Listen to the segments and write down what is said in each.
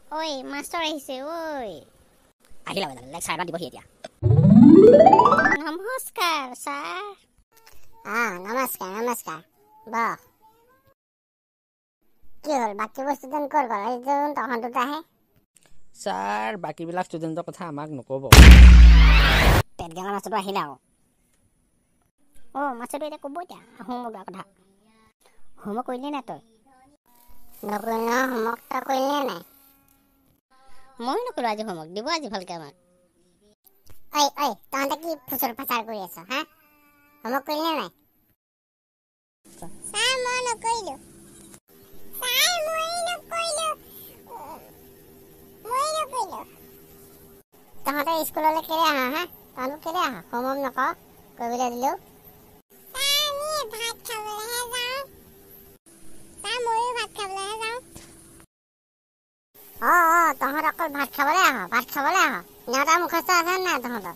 ঐ মাষ্টৰ আহিছে ঐ। আহিল আৰু লেকচাৰ এটা দিবহি এতিয়া। নমস্কাৰ ছাৰ। নমস্কাৰ নমস্কাৰ। বহ। কি হ'ল, বাকীবোৰ ষ্টুডেণ্ট ক'ত গ'ল? এই তহঁত দুটাহে। ছাৰ, বাকীবিলাক ষ্টুডেণ্টৰ কথা আমাক নক'ব। পেট গেলা মাষ্টৰটো আহিলে আৰু। অ' মাষ্টৰটো এতিয়া ক'ব এতিয়া হোমৱৰ্কৰ কথা। হোমৱৰ্ক কৰিলি নাই তই? নকৰিলি নহয় হোমৱৰ্ক। তই কৰিলি নাই? ময়ো নকৰিলোঁ আজি হোমৱৰ্ক। দিব আজি ভালকৈ আমাক। ঐ ঐ, তহঁতে কি ফুচুৰ ফাচাৰ কৰি আছ হা? হোমৱৰ্ক কৰিলি নাই? ছাৰ মই নকৰিলোঁ। ছাৰ ময়ো নকৰিলোঁ, ময়ো নকৰিলোঁ। তহঁতে স্কুললৈ কেলে আহ হা? তহঁতবোৰ কেলে আহ? হোমৱৰ্ক নকৰ, কৰিবলৈ দিলেও। ছাৰ আমি ভাত খাবলৈহে যাওঁ। ছাৰ ময়ো ভাত খাবলৈহে যাওঁ। অঁ অঁ, তহঁত অকল ভাত খাবলৈ আহ, ভাত খাবলৈ আহ। নেওতা মুখস্থ আছে নাই তহঁতৰ?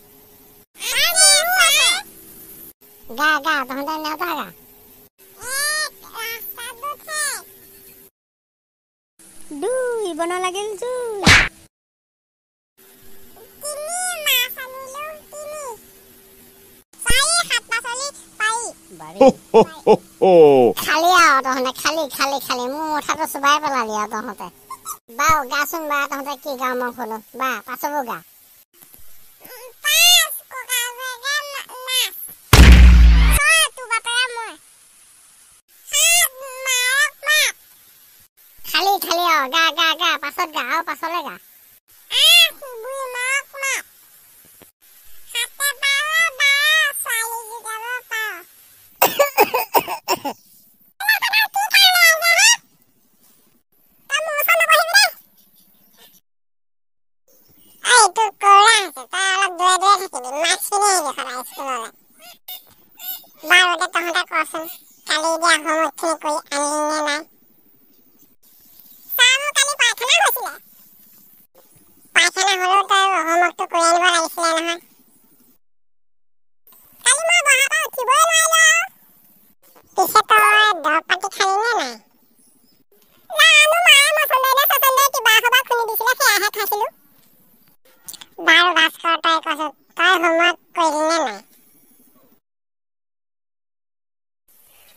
গা গা, তহঁতে নেওতা গা। দুই বন লাগিল জুই। খালি আৰু তহঁতে খালি খালি খালি, মোৰ মুঠাটো চোবাই পেলালি আৰু তহঁতে। বাৰু গাচোন বা, তহঁতে কি গাওঁ মই শুনো বা, পাছবোৰ গা। খালি খালি আৰু গা গা গা, পাছত গা আৰু পাছলৈ গা।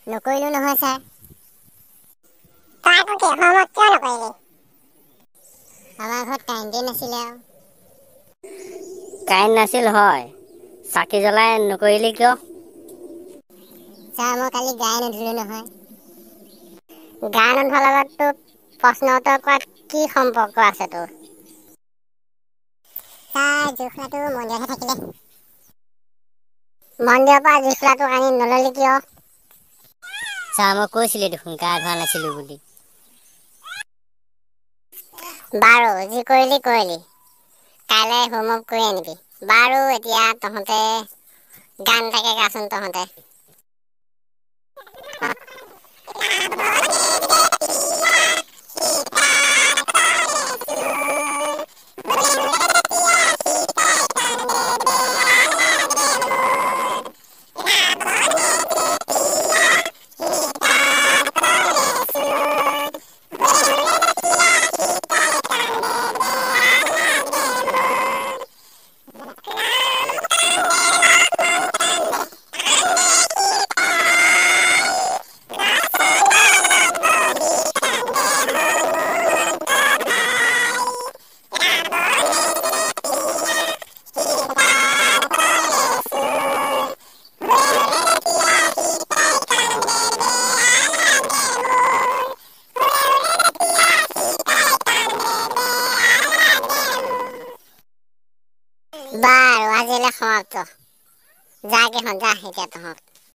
নকৰিলো নহয় ছাৰ। তই আকৌ কি হোমৱৰ্ক কিয় নকৰিলি? আমাৰ ঘৰত কাৰেণ্টেই নাছিলে আৰু। কাৰেণ্ট নাছিল হয়, চাকি জ্বলাই নকৰিলি কিয়? ছাৰ মই কালি গাই নুধুলো নহয়। গা নোধোৱাৰ লগত তোৰ প্ৰশ্ন উত্তৰ কৰাত কি সম্পৰ্ক আছে তোৰ? ছাৰ জুইশলাটো মন্দিৰতহে থাকিলে। মন্দিৰৰ পৰা জুইশলাটো আনি নললি কিয়? ছাৰ মই কৈছিলোঁৱেই দেখোন গা ধোৱা নাছিলোঁ বুলি। বাৰু যি কৰিলি কৰিলি, কাইলৈ হোমৱৰ্ক কৰি আনিবি। বাৰু এতিয়া তহঁতে গান এটাকে গাচোন তহঁতে। বাৰু আজিলৈ সমাপ্ত। যা কেইখন যা এতিয়া তহঁত।